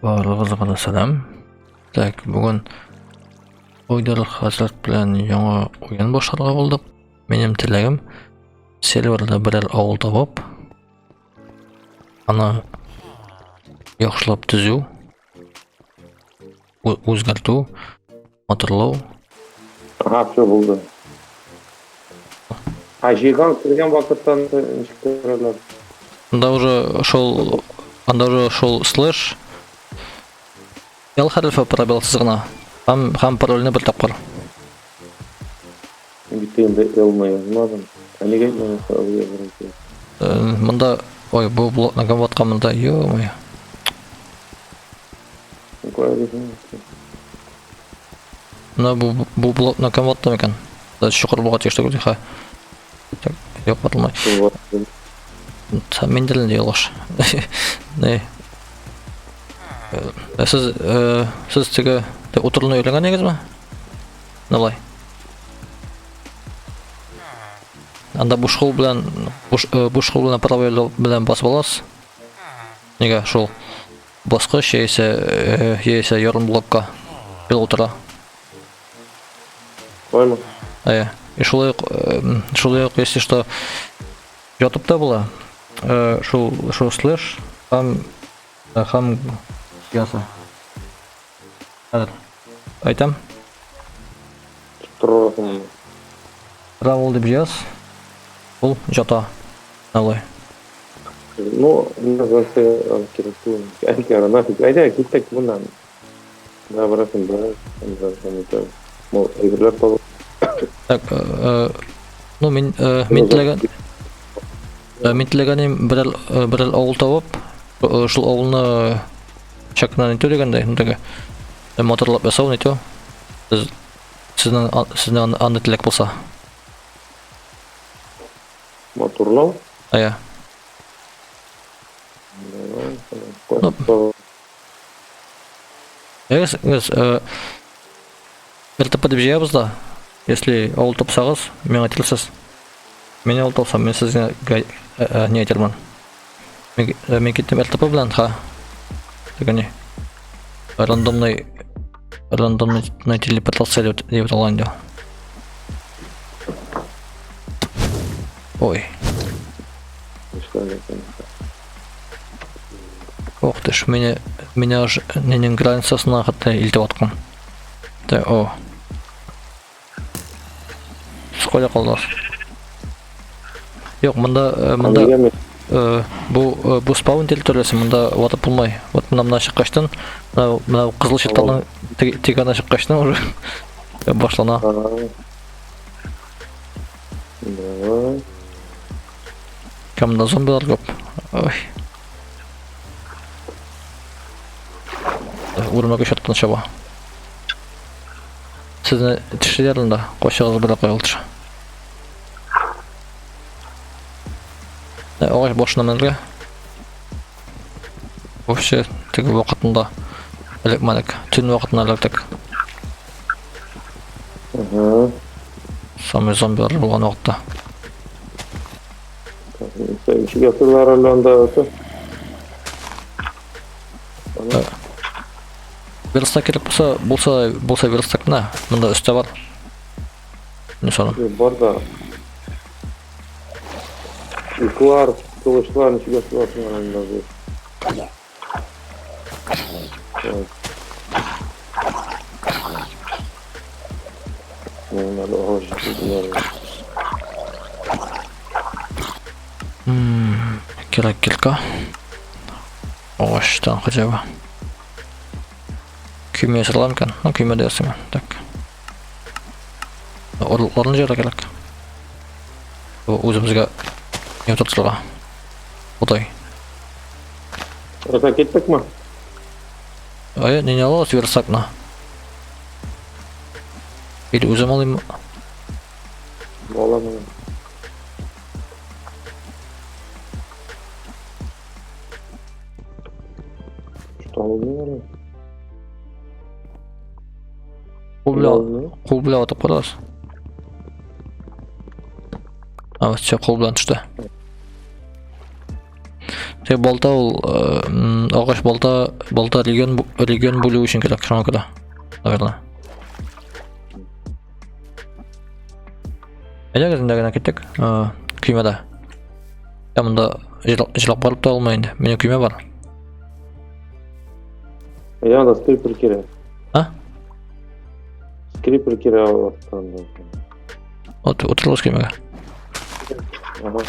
Барлыгызга да сәлам. Так, бүген Ойдер хәзрәт белән яңа уен башларга булдык. Минем теләгем серверда берәр авыл табып, аны яхшылап төзү, үзгәртү, матурлау. Ага, все булды. А җыйган кергән вакыттан ничек керәләр? Анда уже шул анда уже шул слэш L хәрефе пробелсыз гына. Һәм һәм парольне бер тапкыр. Мин бит инде L-ны язмадым. Ә нигә әйтмәдең L язырга кирәк? Монда ой, бу блокны кем ваткан монда? Ё-моё. Менә бу бу блокны кем ватты микән? Да чокыр булга тиеш түгел, ха. Так, юк, ватылмай. Мин дә инде ялгыш. Не. Сез сез теге утыруны өйрәнгән идегезме? Нолай. Анда буш кул белән буш, буш кул белән правый белән басып аласыз. Нигә шул баскыч яисә яисә ярым блокка бил утыра. Шулаймы? Әйе. И шулай ук шулай ук если что ятып та була. Шул шул слэш һәм һәм яса. Хәзер әйтәм. Торасың. Равыл дип җыяз. Ул жата. Алай. Ну, называется, кирәк түгел. Әйдә, нафиг. Әйдә, киттек моннан. Да, братан, да. Да, Мол, әйберләр табып. Так, ну мин мин теләгән мин теләгәнем берәр берәр авыл табып, шул авылны чакнан итү дигәндәй, ну теге моторлап ясау нитү. Сез сезнең сезнең андый теләк булса. Матурлау? Әйе. Ну, Без, без РТП дип җыябыз да. Если авыл тапсагыз, миңа әйтерсез. Мин авыл тапсам, мин сезгә не әйтермен. Мин киттем РТП белән, ха. Теге не. Рандомный рандомный телепортация дип дип аталган инде. Ой. Ох ты ж, меня, меня аж ненең границасына хәтта илтеп аткан. Та, о. Сез кайда калдыгыз? Юк, монда, монда бу бу спаун территориясе монда ватып булмай. Вот менә менә чыккачтан, менә менә кызыл щиттан тигәнә чыккачтан уже башлана. Давай. Камда зомбилар күп. Ой. Үрмәк өч чаба. Сезне тешлиләр анда, кочагыз белән каялтыш. Агач башына менергә. Вообще, теге вакытында эләкмәдек. Төн вакытында эләктек. Ага. Самый зомбилар булган вакытта. Ничек ясыйлар әле анда это? Верстак кирәк булса, булса, булса верстак менә, монда өстә бар. Не соны. Бар да. Уклар, кылычлар ничек ясыйлар анда? Кирәк кирка. Агачтан хотя бы. Көймә ясарга микән? Ну, көймә дә ясыйм. Так. Орлыкларны җыярга кирәк. Үзебезгә не утыртырга. Бодай. Это киттекме? Ай, не алабыз верстакны. Или үзем алыйм. Аламын. Что алдың әле? Кул белән кул белән атып карагыз. А, все, кул белән төште. Теге балта ул агач балта, балта регион регион бүлү өчен кирәк, шуңа күрә. Наверное. Әйдәгез инде генә киттек. Көймәдә. Я монда җылап барып та алмый инде. Минем көймә бар. Я анда скрипер кирәк. А? Скрипер кирәк анда. От, утырыгыз көймәгә. Ага.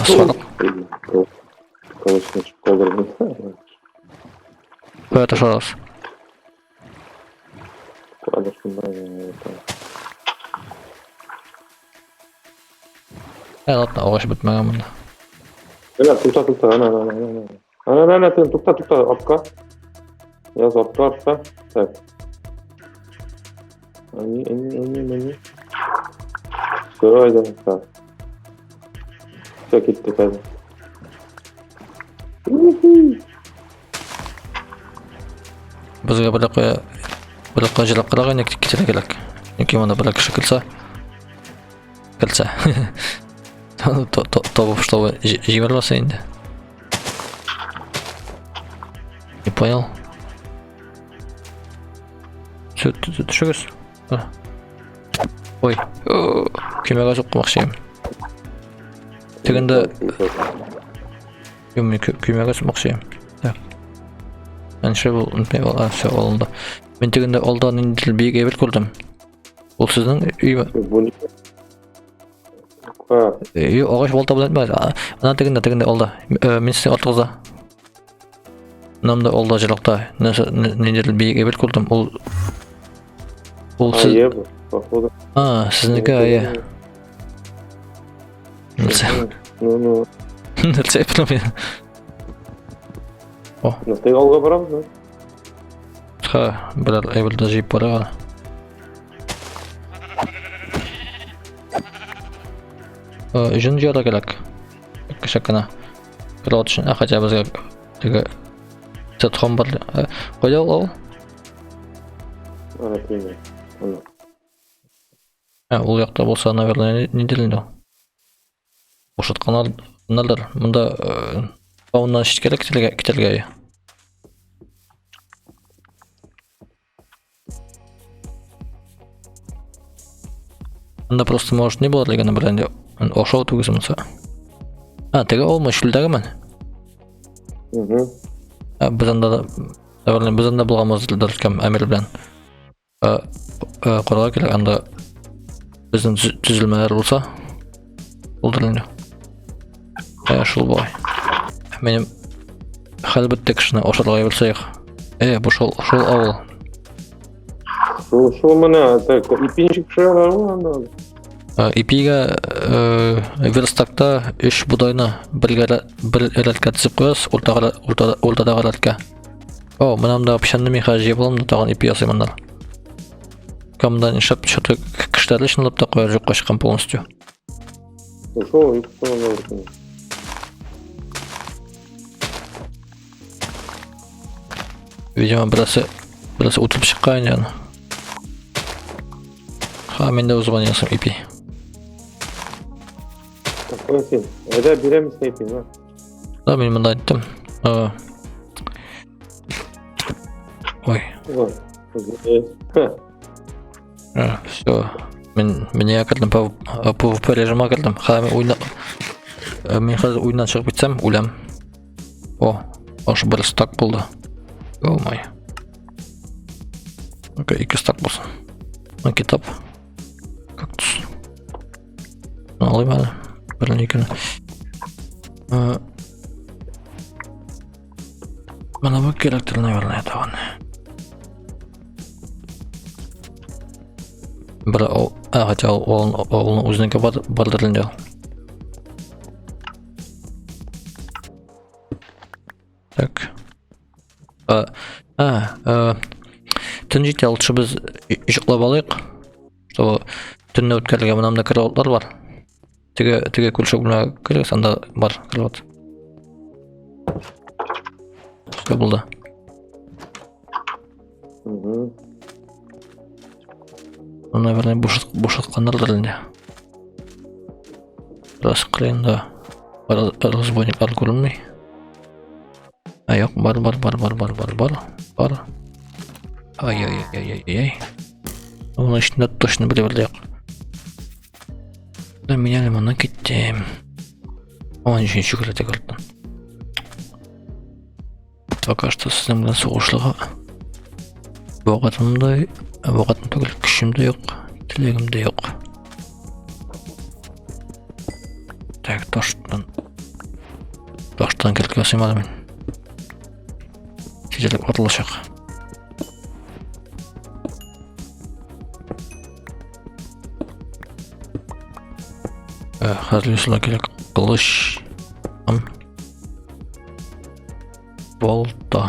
Сарык. Кылычны калдырдым. Кая ташладыгыз? Куадыр шунда. Ә, ладно, агач бетмәгән монда. Әнә, тукта, тукта, әнә, әнә, әнә, әнә. Әнә, әнә, әнә, тукта, тукта, артка. Яз артка, артка. Так. Әни, әни, әни, әни. Все, әйдә, так. Все, киттек, әйдә. Безгә бер кая бер кая җылап караган инде китәргә кирәк. Чөнки монда бер кеше килсә, килсә. Табып чтобы җибәрмәсә инде. Не понял. Все, төшегез. Ой, көймәгә соққымақшы едім. Тегенде Юк, мин көймәгә сукмакчы идем. Так. Әнше бул, онытмай бал, а, все, алынды. Мин тегендә алда ниндидер биек әйбер күрдем. Ул сезнең өйме? Бу ни? Ха, Юк, агач балта белән әйтмәгез. Ана тегендә, тегендә алда. Мин сезнең артыгызда. Намда алда җылакта нәрсә ниндидер биек әйбер күрдем. Ул сез ае бу, походу. А, сезнеке ае. Нәрсә? Ну, ну, Нәрсә әйттем мин? Нәрсәгә алга барабыз, да? Ха, берәр әйбер дә җыеп барыйк әле. Җен җыярга кирәк. Кешә кенә. Крылат өчен. Ә, хотя безгә теге сетхом бар. Кайда ул авыл? Ана тиме. Ана. Ә, ул якта булса, наверное, нидер инде ул. Бушатканнардыр. Монда спауннан читкәрәк китәргә китәргә. Анда просто может не булыр дигән белән инде ашау түгел монысы. А, теге авылмы чүлдәгеме? Угу. Ә, без анда наверное, без анда булганбыздыр кем Әмир белән. Карарга кирәк анда безнең төзелмәләр булса булдыр инде. Ә, шул бугай. Минем хәл бетте кешене ашарга җибәрсәк. Э, бу шул шул авыл. Шул шул менә, так, ипи ничек пешерәләр ул анда? Ипигә верстакта өч бодайны бергә бер рәткә тезеп куясыз, уртага уртадагы рәткә. О, менә монда печәнне мин хәзер җыеп алам да тагын ипи ясыйм аннары. Камдан нишләп что-то кешеләр чынлап та кая юкка чыккан полностью. Ушел, и кто на Видимо, берәрсе берәрсе үтеп чыккан инде аны. Ха, мин дә узган ясам ипи. Какой син? Әйдә бирәм сиңа ипи, на. Да, мин монда айттым. Ой. Все. Мин мин кердем, PvP режимга кердем. Хәзер мин уйна мин хәзер уеннан чыгып китсәм, үләм. О, аш бер стак булды. О май. Окей, ике стак булсын. Китап. Кактус. Алыйм әле. Берне икене. Менә бу кирәктер, наверное, тагын. Бер ул, а, хотя ул ул үзенеке бар, бардыр инде ул. Так. А, а, төн җитә, лучше без йоклап алыйк. Чтобы төнне үткәрергә менә монда кроватлар бар. Теге теге күрше бүлмәгә керегез, анда бар кровать. Все булды. Угу. Ну, наверное, бушатканнардыр инде. Бераз кырыенда разбойниклар күренми. Ә юк, бар, бар, бар, бар, бар, бар, бар, бар. Ай-яй-яй-яй-яй. Моның эчендә точно бер дә юк. Да мин әле моннан киттем. 13 көләтә керттем. Пока что сезнең белән сугышлыга вакытым да, вакытым түгел, көчем дә юк, теләгем дә юк. Так, таштан. Таштан килеп ясыйм әле мин. Тизрәк атылачак. Хәзер ясала кирәк кылыч. Балта.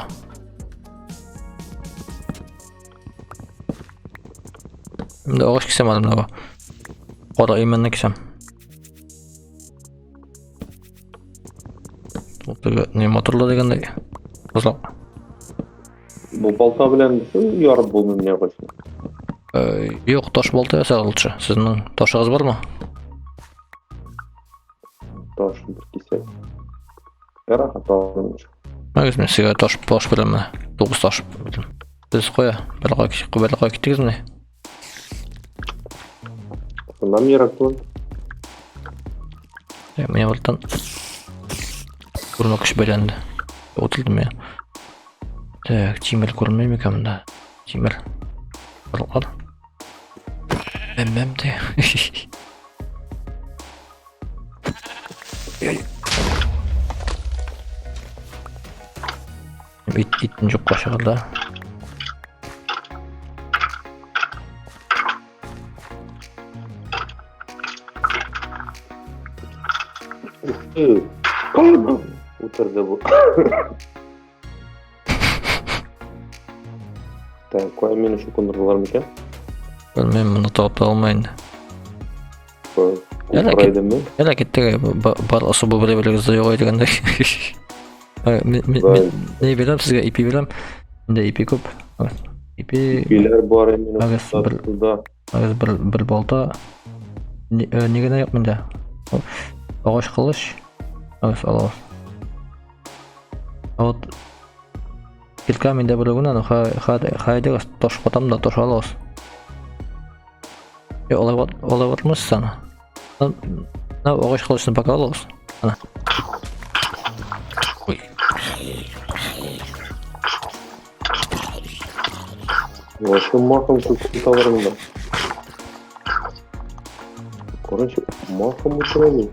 Инде агач кисәм әле менә бу. Кара имәнне кисәм. Ул теге не моторлы дигәндәй. Кызлар. Бу балта белән ярып булмый менә агачны. Юк, таш балта ясар лучше. Сезнең ташыгыз бармы? Таш бер кисәк. Ярар, тагын. Мәгез мин сезгә таш таш бирәм менә. 9 таш бирдем. Сез кая? Бер кая киттегезме? Нам ерак түгел. Менә бертан күрмәк көч бәйләнде. Утырдым я. Так, тимер күренми микән монда? Тимер. Балыклар. Мәм дә. Ит итне юкка чыгарды. Утырды бу. Так, кая мине чукындырдылар микән? Белмим, моны табып та алмый инде. Әле киттек, бар особо бер-берегез дә юк дигәндәй. Мин бирәм сезгә, ипи бирәм. Миндә ипи күп. Ипи. Ипиләр бар минем. Агыз бер балта. Ни генә юк миндә. Агач кылыч. Агыз алабыз. А вот килка миндә бер генә, но хайдегез таш катам да таш алабыз. Алай алай батмыйсыз аны. На агач кылычны пока алабыз. Ана. Ой. Вообще махом күп табар монда. Короче, махом утыралар.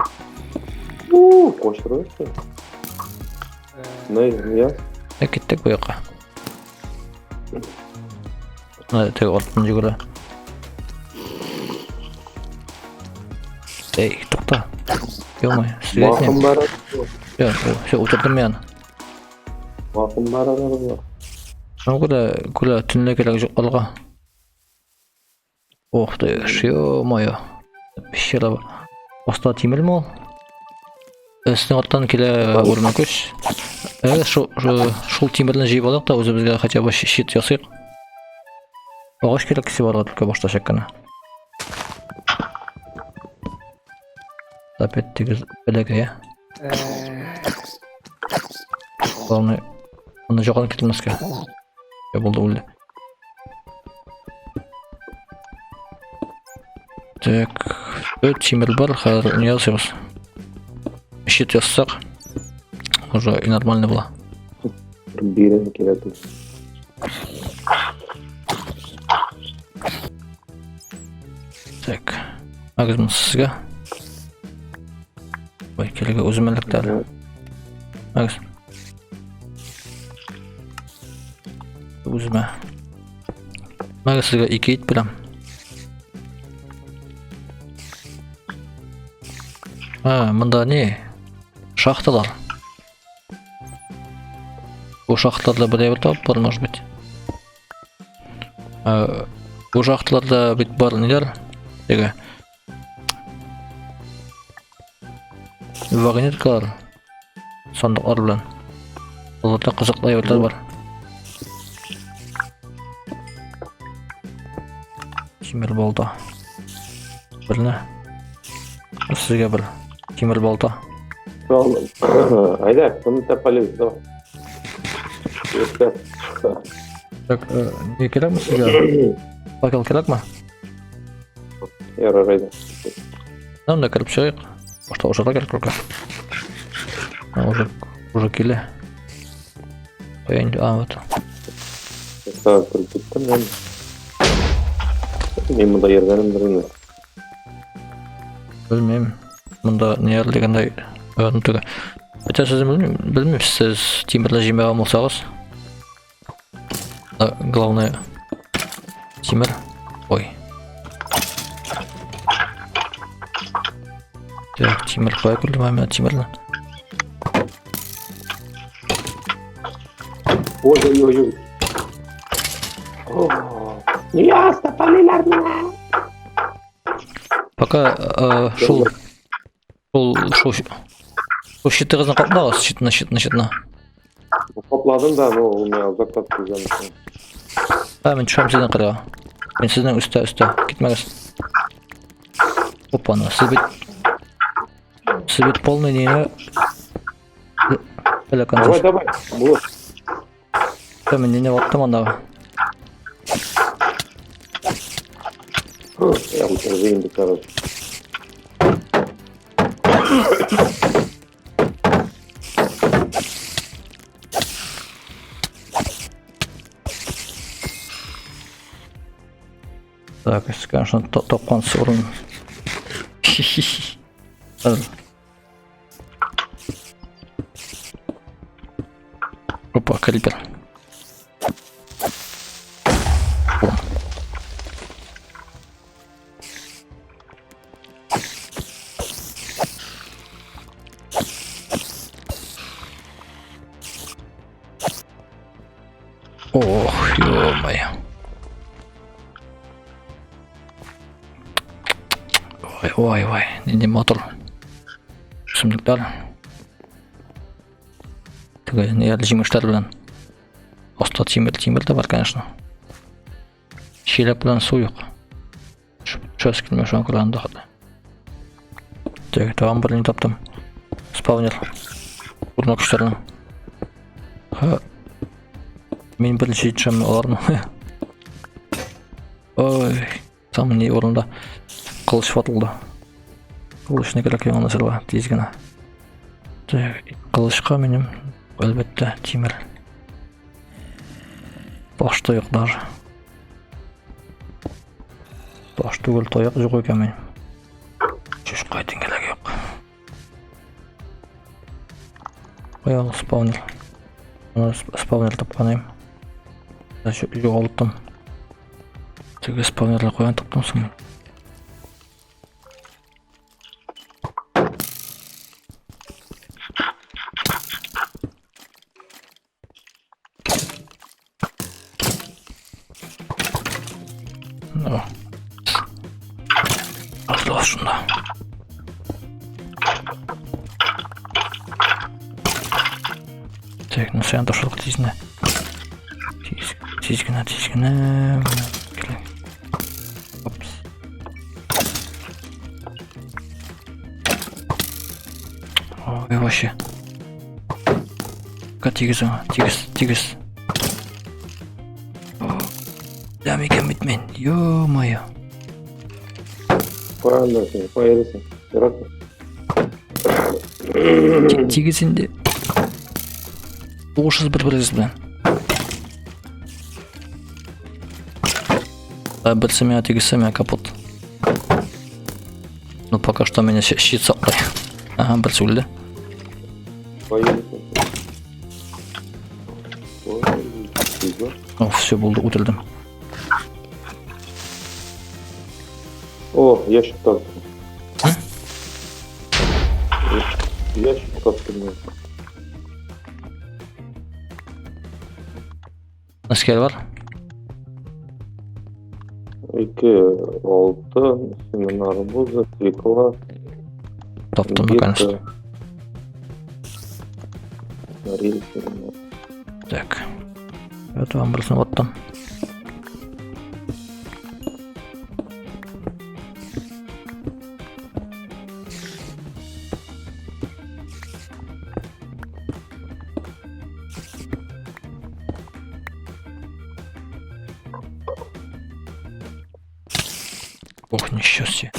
У, кочырасы. Не, я. Киттек бу якка. Теге арттан йөгерә. Эй, тукта. Ё-моё, сезгә Махом бара. Все, все, утырдым мин. Махом бара. Ну, куда, куда төнлә кирәк юк алга. Ох ты, ё-моё. Пещера бар. Аста тимерме ул? Өстен арттан килә урман көч. Шул тимерне җыеп алыйк та үзебезгә хотя бы щит ясыйк. Агач кирәк кисеп алырга только башта чак кына. Опять тигез бәләкәй. Главное, аны жогалып китмәскә. Я булды үлде. Так, тимер бар, хәзер не ясыйбыз? Щит ясасак, уже и нормально була. Бирен кирәк. Так, агыз сезгә. Ой, килергә үзем эләкте әле. Агыз. Үземә. Мәгез сезгә ике ит бирәм. А, монда не? Шахталар. Бу шахталарда бер әйбер табып бар, может быть. Бу шахталарда бит бар ниләр? Теге. Вагонеткалар. Сандыклар белән. Аларда кызыклы әйберләр бар. Тимер балта. Берне. Сезгә бер. Тимер балта. Айда, кемне тәпәлибез, давай. Так, не кирәкме сезгә? Факел кирәкме? Ярар, айда. Нам да кереп чыгыйк. Башта ошарга кирәк только. Уже, уже килә. Кая инде? А, вот. Сразу кереп киттем мин. Мин монда йөргәнемдер инде. Белмим. Монда ни әле дигәндәй, ну теге. Хотя сез белмим, белмим, сез тимерле җимәгән булсагыз. Главное тимер. Ой. Так, тимер кая күрдем мин тимерне? Ой, ой, ой, ой. Нияз, тәпәлиләр мине. Пока шул шул шул шул щитыгызны каплагыз, щитны, щитны, щитны. Капладым да, но ул миңа озак түзәм. А, мин төшәм сезнең кырга. Мин сезнең өстә, өстә. Китмәгез. Опа, сез бит полный нене Әле Давай, давай. Булыр. Мин нене ваттым андагы. Я утырды инде, короче. Так, конечно, тапкан урын. Хәзер. Опа, крипер. О. Ох, ё-моё. Ой, ой, ой, нинди матур үсемлекләр. Теге ниләр җимешләр белән. Аста тимер, тимер дә бар, конечно. Чиләк белән су юк. Төшәсе килми шуңа күрә анда хәтле. Так, тагын бер ни таптым. Спавнер. Урман көчләренең. Ха. Мин беренче җитешәм аларны. Ой, там ни урында кылыч ватылды. Кылычны кирәк яңа нәрсәләр тиз генә. Так, кылычка минем әлбәттә тимер. Таш та юк даже. Таш түгел, таяк юк икән минем. Чушка кирәк юк. Кая ул спаунер? Аны спаунер тапкан идем. Югалттым. Теге спаунерлар каян таптым соң мин? Ну. Азла шунда. Так, ну сен ташлык тиз генә. Тиз, тиз генә, тиз генә. Килә. Опс. Ой, вообще. Ка тигез аңа, тигез, тигез. Дәм икән бит мин. Ё-моё. Кая анда син? Кая йөрисең? Еракмы? Тигез инде. Сугышсыз бер-берегез белән. Ә берсе миңа тигезсә, миңа капут. Ну, пока что меня щит саклый. Ага, берсе үлде. Кая йөрисең? Ой, тигез. О, все, булды, үтердем. О, ящик таптым. Ящик таптым мин. Нәрсәгә бар? Ике алтын, семена арбуза, свекла, Таптым, наконец. гирка, рельсы. Так. Это вам берсен ваттым. Ох, ничего себе.